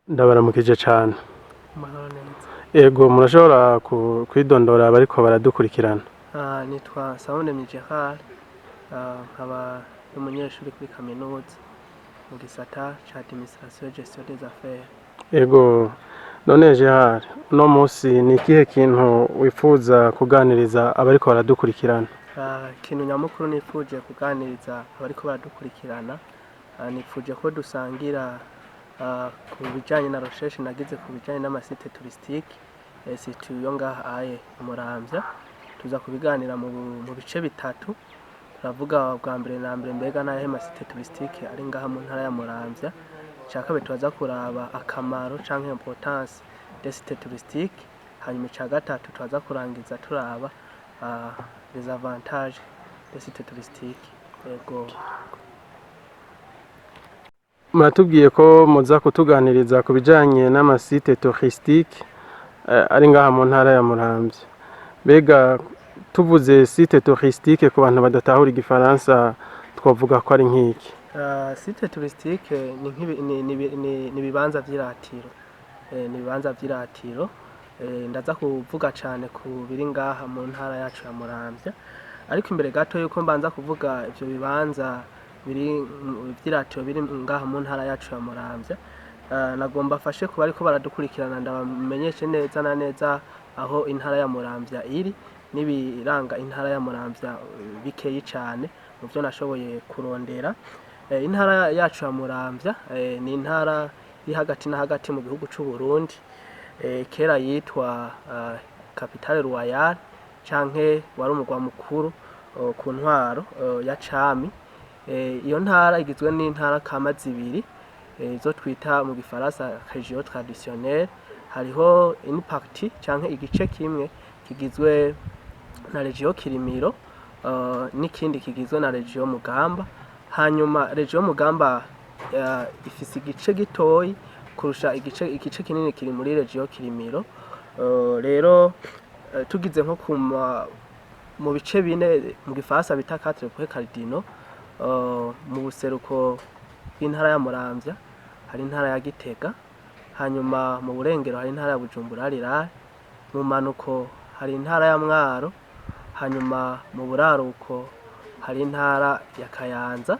Ndabaramukije cane. Amahoro neza. Ego, murashobora kwidondora abariko baradukurikirana? Nitwa Nsabundemyi Gerard, nkaba n'umunyeshuri kuri kaminuza mu gisata ca administration et gestion des affaires. Ego, none Gerard, uno musi ni ikihe kintu wifuza kuganiriza abariko baradukurikirana? Ikintu nyamukuru nifuje kuganiriza abariko baradukurikirana, nifuje ko dusangira ku bijanye na recherche nagize ku bijanye n'ama sites touristiques, surtout yo ngaha aye Muramvya. Tuza kubiganira mu bice bitatu. Turavuga bwa mbere na mbere, mbega n'ayahe ma sites touristiques ari ngaha mu ntara ya Muramvya? Ica kabiri, turaza kuraba akamaro canke importance des sites touristiques. Hanyuma ica gatatu, turaza kurangiza turaba les avantages des sites touristiques. Yego. Muratubwiye ko muza kutuganiriza ku bijanye n'ama sites touristiques ari ngaha mu ntara ya Muramvya. Mbega tuvuze site touristique ku bantu badatahura igifaransa, twovuga ko ari nk'iki? Site touristique ni nk'ibi- ni- ni ni- ni ibibanza vy'iratiro. Ni ibibanza vy'iratiro. Ndaza kuvuga cane ku biri ngaha mu ntara yacu ya Muramvya. Ariko imbere gato yuko mbanza kuvuga ivyo bibanza biri vy'iratiro biri ngaha mu ntara yacu ya Muramvya, nagomba afashe kuba ariko baradukurikirana, ndabamenyeshe neza na neza aho intara ya Muramvya iri n'ibiranga intara ya Muramvya bikeyi cane mu vyo nashoboye kurondera. Intara yacu ya Muramvya ni intara iri hagati na hagati mu gihugu c'u Burundi. Kera yitwa capitale royale canke wari umugwa mukuru ku ntwaro ya cami. Iyo ntara igizwe n'intara kama zibiri, izo twita mu gifaransa région traditionnelle. Hariho une partie canke igice kimwe kigizwe na région Kirimiro, n'ikindi kigizwe na région Mugamba. Hanyuma région Mugamba ifise igice gitoyi kurusha igice kinini kiri muri région Kirimiro. Rero tugize nko mu bice bine, mu gifaransa bita quatre points cardinaux, mu buseruko bw'intara ya Muramvya hari intara ya Gitega, hanyuma mu burengero hari intara ya Bujumbura Rural, mu manuko hari intara ya Mwaro, hanyuma mu buraruko hari intara ya Kayanza,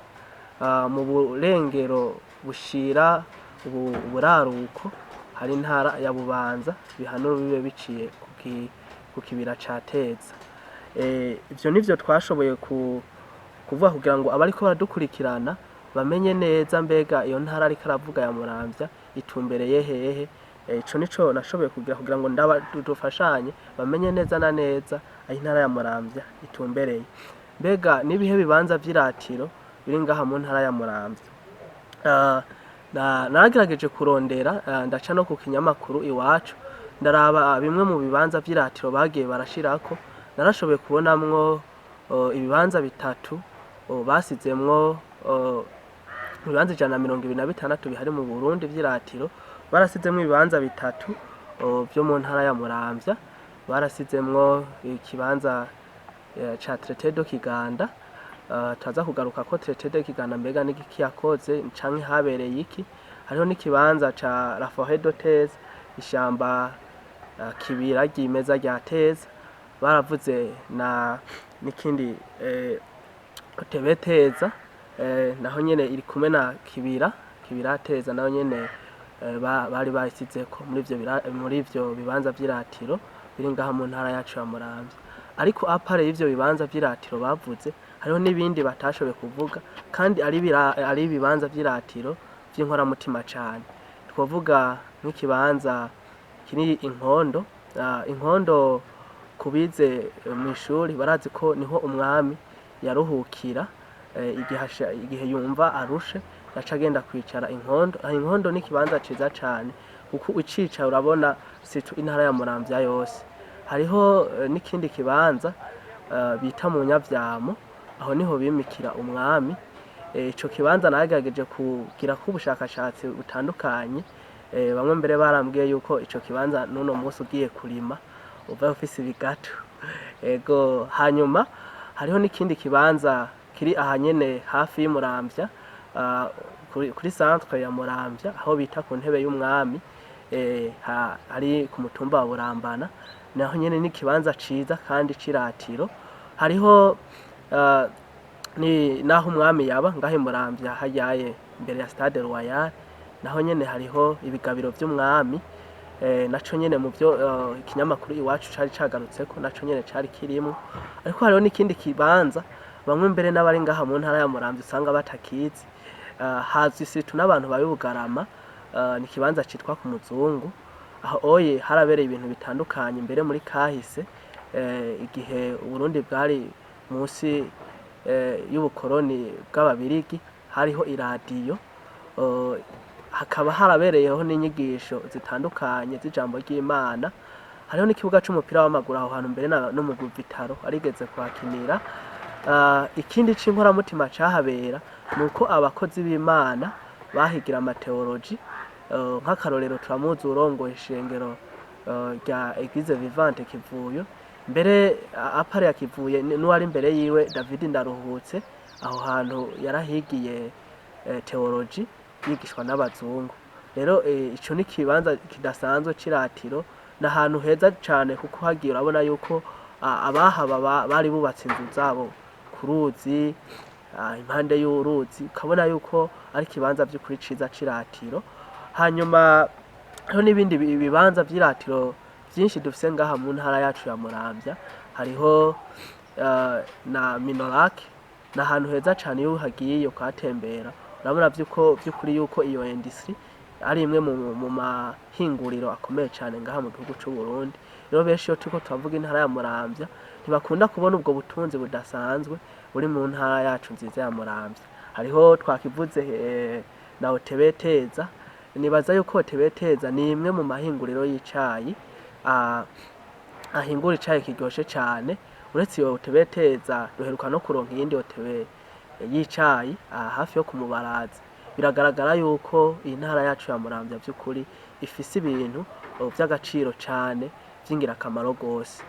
mu burengero bushira uburaruko hari intara ya Bubanza, bihanura bibe biciye ku kibira ca Teza. Ivyo nivyo twashoboye kuvuga kugira ngo abariko baradukurikirana bamenye neza mbega iyo ntara ariko aravuga ya Muramvya itumbereye hehe. Ico nico nashoboye kugira kugira ngo ndaba dufashanye bamenye neza na neza aho intara ya Muramvya itumbereye. Mbega nibihe bibanza vy'iratiro biri ngaha mu ntara ya Muramvya? Naragerageje kurondera, ndaca no ku kinyamakuru Iwacu, ndaraba bimwe mu bibanza vy'iratiro bagiye barashirako. Narashoboye kubonamwo ibibanza bitatu basizemwo. Ibibanza 126 bihari mu Burundi vy'iratiro, barasizemwo ibibanza bitatu vyo mu ntara ya Muramvya. Barasizemwo ikibanza ca Traité de Kiganda. Turaza kugaruka ko Traité de Kiganda mbega n'igiki yakoze canke habereye iki. Hariho n'ikibanza ca la forêt de Teza, ishamba kibira ryimeza rya Teza. Baravuze na n'ikindi, Tebe Teza, naho nyene iri kumwe na kibira Teza, naho nyene bari bayisizeko muri ivyo bibanza vy'iratiro biri ngaha mu ntara yacu ya Muramvya. Ariko à part y'ivyo bibanza vy'iratiro bavuze, hariho n'ibindi batashoboye kuvuga kandi ari ibibanza vy'iratiro vy'inkoramutima cane. Twovuga nk'ikibanza kiri Inkondo. Inkondo, kubize mw'ishuri barazi ko niho umwami yaruhukira igihe yumva arushe, yaca agenda kwicara Inkondo. Aho Inkondo ni ikibanza ciza cane kuko ucicaye urabona surtout intara ya Muramvya yose. Hariho n'ikindi kibanza bita mu Nyavyamo, aho niho bimikira umwami. Ico kibanza nagerageje kugirako ubushakashatsi butandukanye. Bamwe mbere barambwiye yuko ico kibanza n'uno munsi ugiye kurima uvayo ufise ibigatu. Ego, hanyuma hariho n'ikindi kibanza kiri aha nyene hafi y'Imuramvya, ku kuri centre ya Muramvya, aho bita ku ntebe y'umwami, hari ku mutumba wa Burambana. Naho nyene ni ikibanza ciza kandi c'iratiro. Hariho ni naho umwami yaba ngaho i Muramvya, hayaye imbere ya Stade Royal. Naho nyene hariho ibigabiro vy'umwami. Naco nyene mu byo ikinyamakuru Iwacu cari cagarutseko, naco nyene cari kirimwo. Ariko hariho n'ikindi kibanza bamwe mbere n'abari ngaha mu ntara ya Muramvya usanga batakizi, hazwi surtout n'abantu babi Bugarama. Ni ikibanza citwa ku Muzungu. Aho oye harabereye ibintu bitandukanye mbere muri kahise, igihe Uburundi bwari munsi y'ubukoroni bw'Ababirigi. Hariho iradiyo, hakaba harabereyeho n'inyigisho zitandukanye z'ijambo ry'Imana. Hariho n'ikibuga c'umupira w'amaguru aho hantu, mbere no mu Vitaro arigeze kuhakinira. Ikindi c'inkoramutima cahabera ni uko abakozi b'Imana bahigira amateoloji. Nk'akarorero turamuzi urongoye ishengero rya Eglise Vivante Kivuyo, mbere à part ya Kivuye, n'uwari imbere yiwe, David Ndaruhutse. Aho hantu yarahigiye teoloji, yigishwa n'abazungu. Rero ico ni ikibanza kidasanzwe c'iratiro, ni ahantu heza cane kuko hagiye urabona yuko abahaba bari bubatse inzu zabo ku ruzi, impande y'uruzi, ukabona yuko ari ikibanza vy'ukuri ciza c'iratiro. Hanyuma hariho n'ibindi bibanza vy'iratiro vyinshi dufise ngaha mu ntara yacu ya Muramvya. Hariho na Minorak, ni ahantu heza cane. Iyo uhagiye ukahatembera, urabona vyuko vy'ukuri yuko iyo industrie ari imwe mu mahinguriro akomeye cane ngaha mu gihugu c'u Burundi. Rero benshi iyo turiko turavuga intara ya Muramvya, ntibakunda kubona ubwo butunzi budasanzwe buri mu ntara yacu nziza ya Muramvya. Hariho twakivuze na OTB Teza. Nibaza yuko OTB Teza ni imwe mu mahinguriro y'icayi, ahingura icayi kiryoshe cane. Uretse iyo OTB Teza, duheruka no kuronka iyindi OTB y'icayi aha hafi yo ku Mubarazi. Biragaragara yuko iyi ntara yacu ya Muramvya vy'ukuri ifise ibintu vy'agaciro cane, vy'ingirakamaro gose.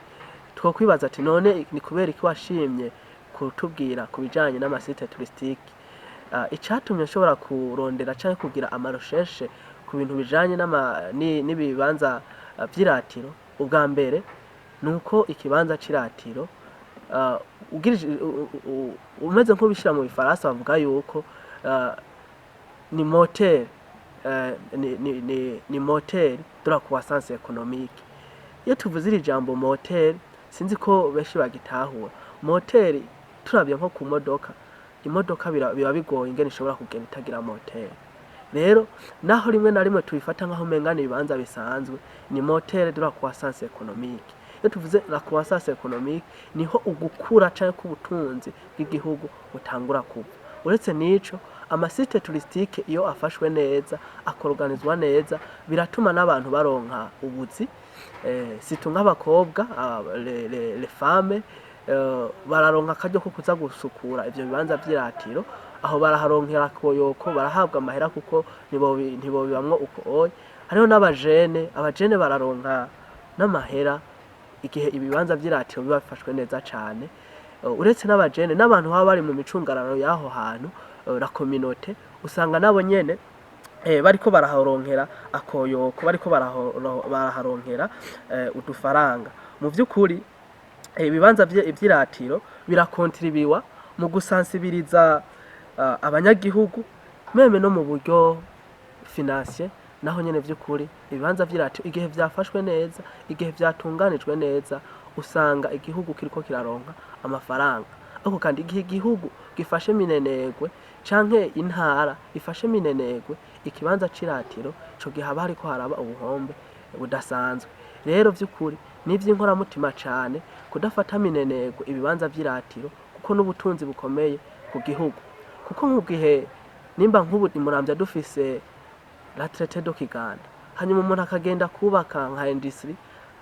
Twokwibaza ati: none ni kubera iki washimye kutubwira ku bijanye n'ama sites touristiques? Icatumye nshobora kurondera canke kugira ama recherches ku bintu bijanye n'ibibanza vy'iratiro, ubwa mbere nuko ikibanza c'iratiro, umeze nk'ubishira mu Bifaransa, bavuga yuko ni moteur, ni moteur de la croissance économique. Iyo tuvuze iri jambo moteur, sinzi ko benshi bagitahura. Moteur, turavye nko ku modoka, imodoka biba bigoye ingene ishobora kugenda itagira moteur. Rero naho rimwe na rimwe tubifata nkaho umenga ni ibibanza bisanzwe, ni moteur de la croissance économique. Iyo tuvuze la croissance économique, niho ugukura canke k'ubutunzi bw'igihugu butangura kuva. Uretse n'ico, ama sites touristiques iyo afashwe neza, akorganizwa neza, biratuma n'abantu baronka ubuzi, surtout nk'abakobwa, les femmes, bararonka akaryo ko kuza gusukura ivyo bibanza vy'iratiro. Aho baraharonkera akoyoko, barahabwa amahera, kuko ntibobibamwo uko oya. Hariho n'abajene, abajene bararonka n'amahera igihe ibibanza vy'iratiro biba bifashwe neza cane. Uretse n'abajene, n'abantu baba bari mu micungararo y'aho hantu, la communauté, usanga nabo nyene bariko baraharonkera akoyoko, bariko baraharonkera udufaranga. Mu vy'ukuri ibibanza vy'iratiro birakontribiwa mu gusansibiriza abanyagihugu, même no mu buryo financier. Naho nyene vy'ukuri ibibanza vy'iratiro, igihe vyafashwe neza, igihe vyatunganijwe neza, usanga igihugu kiriko kiraronka amafaranga. Ariko kandi igihe igihugu gifashe minenegwe, canke intara ifashe minenegwe ikibanza c'iratiro, ico gihe haba hariko haraba ubuhombe budasanzwe. Rero vy'ukuri ni ivy'inkoramutima cane kudafata minenegwe ibibanza vy'iratiro, kuko n'ubutunzi bukomeye ku gihugu. Kuko mu gihe nimba nk'ubu i Muramvya dufise la Traité de Kiganda, hanyuma umuntu akagenda kubaka nka industrie,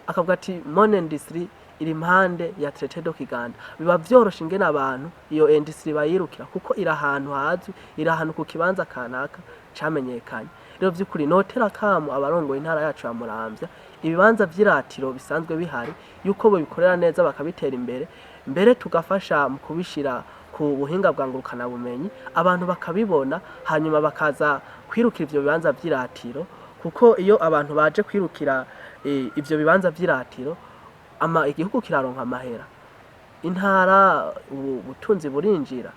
akavuga ati: mon industrie iri impande ya Traité de Kiganda, biba vyoroshe ingene abantu iyo industrie bayirukira, kuko iri ahantu hazwi, iri ahantu ku kibanza kanaka camenyekanye. Rero vy'ukuri notera kamo abarongoye intara yacu ya Muramvya, ibibanza vy'iratiro bisanzwe bihari, yuko bobikorera neza bakabitera imbere, mbere tugafasha mu kubishira ku ku buhinga bwa ngurukanabumenyi, abantu bakabibona, hanyuma bakaza kwirukira ivyo bibanza vy'iratiro. Kuko iyo abantu baje kwirukira ivyo bibanza vy'iratiro, ama igihugu kiraronka amahera, intara ubutunzi burinjira.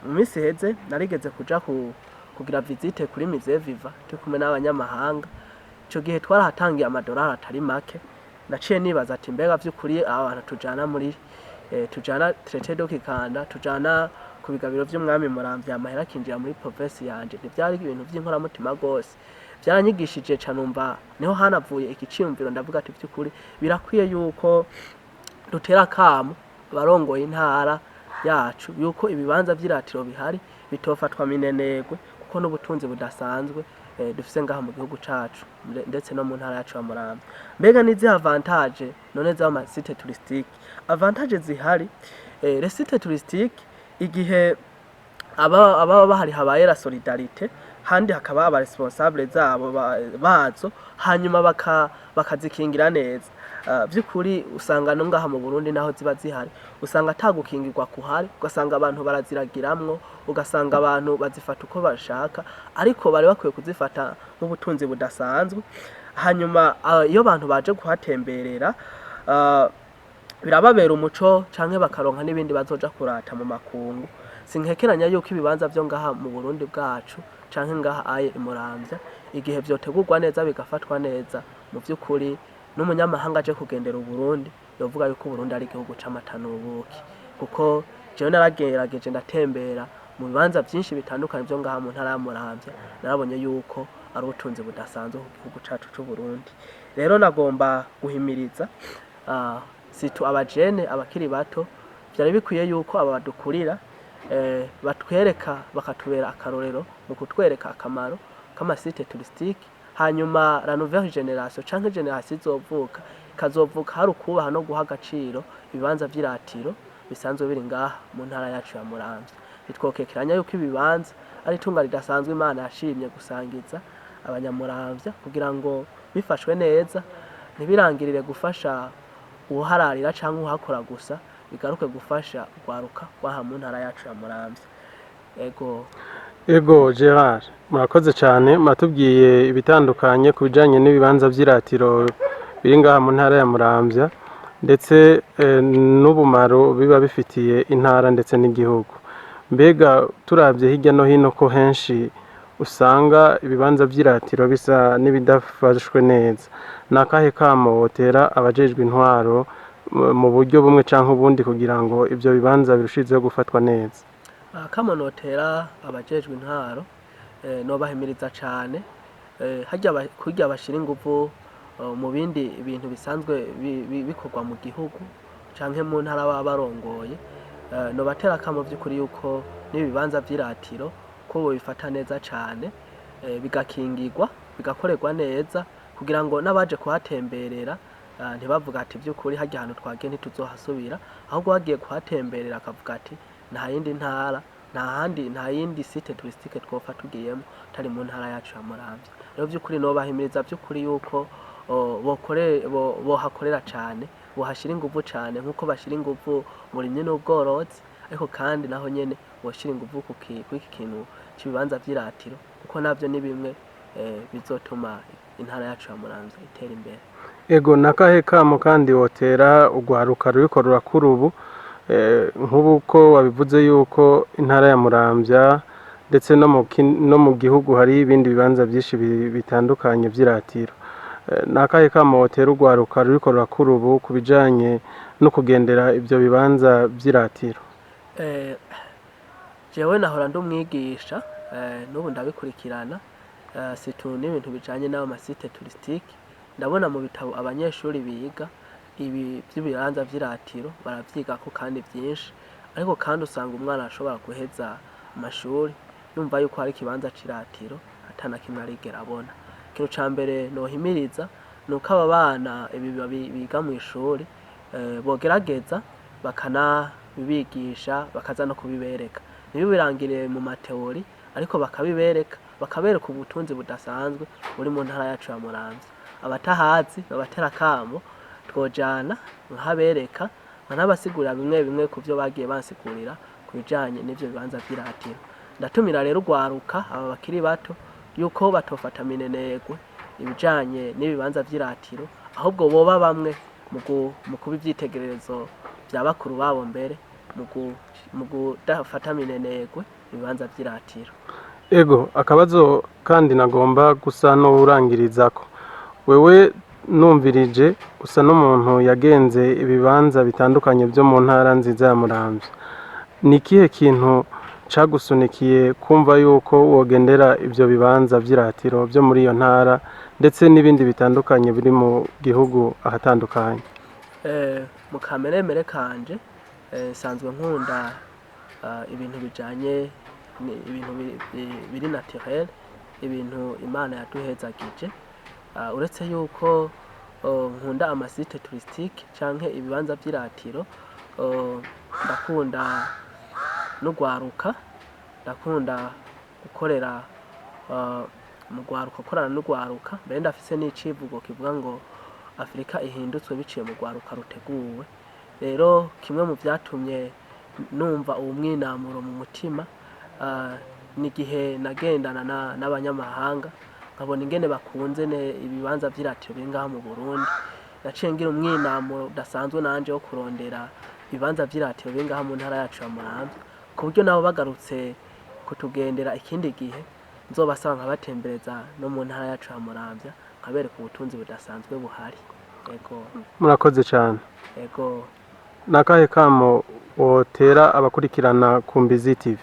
Mu minsi iheze narigeze kuja kugira visite kuri Musée Vivant turi kumwe n'abanyamahanga. Ico gihe twarahatangiye amadolari atari make. Naciye nibaza ati: mbega vy'ukuri aba bantu tujana muri tujana traité de Kikanda, tujana ku bigabiro vy'umwami Muramvya, amahera akinjira muri province yanje? Ntivyari ibintu vy'inkoramutima rwose, vyaranyigishije ca numva niho hanavuye ikiciyumviro. Ndavuga ati: vy'ukuri birakwiye yuko dutera akamo abarongoye intara yacu yuko ibibanza vy'iratiro bihari bitofatwa minenegwe, kuko n'ubutunzi budasanzwe dufise ngaha mu gihugu cacu, ndetse no mu ntara yacu ya Muramvya. Mbega n'izihe avantage none z'ama site touristique? Avantage zihari, les sites touristiques, igihe ababa bahari habaye la solidarité, handi hakaba aba responsable zabo bazo, hanyuma bakazikingira neza. Vy'ukuri usanga no ngaha mu Burundi naho ziba zihari, usanga atagukingirwa kuhari, ugasanga abantu baraziragiramwo, ugasanga abantu bazifata uko bashaka, ariko bari bakwiye kuzifata nk'ubutunzi budasanzwe. Hanyuma iyo abantu baje kuhatemberera, birababera umuco canke bakaronka n'ibindi bazoja kurata mu makungu. Sinkekeranya yuko ibibanza vyo ngaha mu Burundi bwacu canke ngaha aye i Muramvya, igihe vyotegurwa neza bigafatwa neza, mu vy'ukuri n'umunyamahanga aje kugendera Uburundi yovuga yuko Uburundi ari igihugu c'amata n'ubuki. Kuko jewe naragerageje ndatembera mu bibanza vyinshi bitandukanye vyo ngaha mu ntara ya Muramvya, narabonye yuko ari ubutunzi budasanzwe ku gihugu cacu c'Uburundi. Rero nagomba guhimiriza surtout abajene, abakiri bato. Vyari bikwiye yuko aba badukurira batwereka, bakatubera akarorero mu kutwereka akamaro k'ama site touristique. Hanyuma la nouvelle génération canke génération izovuka ikazovuka hari ukubaha no guha agaciro ibibanza vy'iratiro bisanzwe biri ngaha mu ntara yacu ya Muramvya. Ntitwokekeranya yuko ibibanza ari itunga ridasanzwe Imana yashimye gusangiza abanyamuramvya, kugira ngo bifashwe neza ntibirangirire gufasha uwuhararira canke uwuhakora gusa, bigaruke gufasha urwaruka rwaha mu ntara yacu ya Muramvya. Ego. Ego Gerard, murakoze cyane, muratubwiye ibitandukanye ku bijyanye n'ibibanza by'iratiro biri ngaha mu ntara ya Muramvya, ndetse n'ubumaro biba bifitiye intara ndetse n'igihugu. Mbega turabye hirya no hino ko henshi usanga ibibanza by'iratiro bisa n'ibidafashwe neza, ni akahe kamo wotera abajejwe intwaro mu buryo bumwe canke ubundi kugira ngo ibyo bibanza birushizeho gufatwa neza? Akamo notera abajejwe intwaro, nobahimiriza cane harya kurya bashira inguvu mu bindi bintu bisanzwe bikorwa mu gihugu canke mu ntara baba barongoye, nobatera akamo vy'ukuri yuko n'ibibanza vy'iratiro ko bobifata neza cane, bigakingirwa, bigakorerwa neza, kugira ngo n'abaje kuhatemberera ntibavuga ati: vy'ukuri harya hantu twagiye ntituzohasubira. Ahubwo bagiye kuhatemberera akavuga ati: nta yindi ntara, nta handi, nta yindi site touristique twopfa tugiyemo tari mu ntara yacu ya Muramvya. Rero vy'ukuri nobahimiriza vy'ukuri yuko bohakorera cane, bohashira inguvu cane nkuko bashira inguvu mu burimyi n'ubworozi, ariko kandi naho nyene boshira inguvu kuri iki kintu c'ibibanza vy'iratiro, kuko navyo ni bimwe bizotuma intara yacu ya Muramvya itera imbere. Ego, nakahe kamo kandi wotera urwaruka ruriko rurakura ubu, nk'ubu ko wabivuze yuko intara ya Muramvya ndetse no mu gihugu hari ibindi bibanza byinshi bitandukanye vy'iratiro, nakahe kamo wotera urwaruka ruriko rurakura ubu ku bijanye no kugendera ivyo bibanza vy'iratiro? Jewe nahora ndi umwigisha, n'ubu ndabikurikirana, surtout n'ibintu bijanye n'ayo ma site touristique. Ndabona mu bitabo abanyeshuri biga ibi vy'ibibanza vy'iratiro baravyigako kandi vyinshi, ariko kandi usanga umwana ashobora guheza amashuri yumva yuko hari ikibanza c'iratiro ata na kimwe arigera abona. Ikintu ca mbere nohimiriza ni uko aba bana ibi biga mw'ishuri bogerageza bakanabibigisha, bakaza no kubibereka, ntibibirangire mu ma théorie, ariko bakabibereka, bakabereka ubutunzi budasanzwe buri mu ntara yacu ya Muramvya. Abatahazi babatera akamo twojana nkabereka, nkanabasigurira bimwe bimwe ku vyo bagiye bansigurira. ku bijanye n'ivyo bibanza vy'iratiro. Ndatumira rero urwaruka, aba bakiri bato, yuko batofata minenegwe ibijanye n'ibibanza vy'iratiro, ahubwo boba bamwe mu kuba ivyitegererezo vya bakuru babo, mbere mu kudafata minenegwe ibibanza vy'iratiro. Ego, akabazo kandi nagomba gusa n'uwurangirizako: wewe numvirije usa n'umuntu yagenze ibibanza bitandukanye byo mu ntara nziza ya Muramvya. Ni ikihe kintu cagusunikiye kumva yuko wogendera ivyo bibanza vy'iratiro byo muri iyo ntara, ndetse n'ibindi bitandukanye biri mu gihugu ahatandukanye? Mu kameremere kanje, nsanzwe nkunda ibintu bijanye ibintu biri naturel, ibintu Imana yaduhezagije. Uretse yuko nkunda ama sites touristiques canke ibibanza vy'iratiro, ndakunda n'urwaruka, ndakunda gukorera mu rwaruka, gukorana n'urwaruka. Mbere ndafise n'icivugo kivuga ngo "Afurika ihindutswe biciye mu rwaruka ruteguwe". Rero kimwe mu vyatumye numva uwo mwinamuro mu mutima, ni igihe nagendana n'abanyamahanga, nkabona ingene bakunze ibibanza vy'iratiro biri ngaha mu Burundi. Naciye ngira umwinamuro udasanzwe nanje wo kurondera ibibanza vy'iratiro biri ngaha mu ntara yacu ya Muramvya, ku buryo nabo bagarutse kutugendera ikindi gihe, nzobasaba nkabatembereza no mu ntara yacu ya Muramvya, nkabereka ubutunzi budasanzwe buhari. Ego. Murakoze cyane. Ego. Ni akahe kamo wotera abakurikirana Kumbizi TV?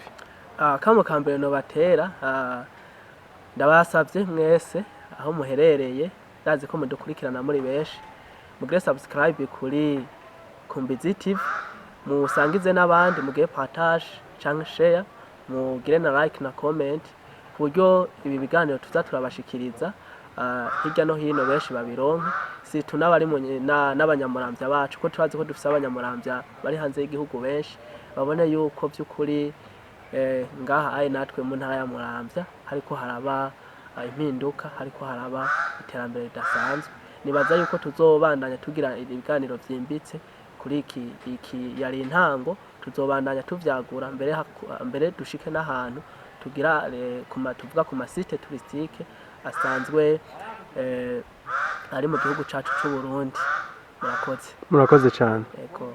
Akamo ka mbere nobatera, ndabasavye mwese aho muherereye, ndazi ko mudukurikirana muri benshi, mugire subscribe kuri Kumbizi TV, musangize n'abandi, mugire partage canke share, mugire na like na comment, ku buryo ibi biganiro tuza turabashikiriza hirya no hino benshi babironke, surtout n'abari n'abanyamuramvya bacu, ko turazi ko dufise abanyamuramvya bari hanze y'igihugu benshi, babone yuko vy'ukuri ngaha aye natwe mu ntara ya Muramvya hariko haraba impinduka, hariko haraba iterambere ridasanzwe. Nibaza yuko tuzobandanya tugira ibiganiro vyimbitse kuri iki. Yari intango, tuzobandanya tuvyagura mbere mbere dushike n'ahantu tugira tuvuga ku ma sites touristiques asanzwe ari mu gihugu cacu c'u Burundi. Murakoze. Murakoze cyane. Ego.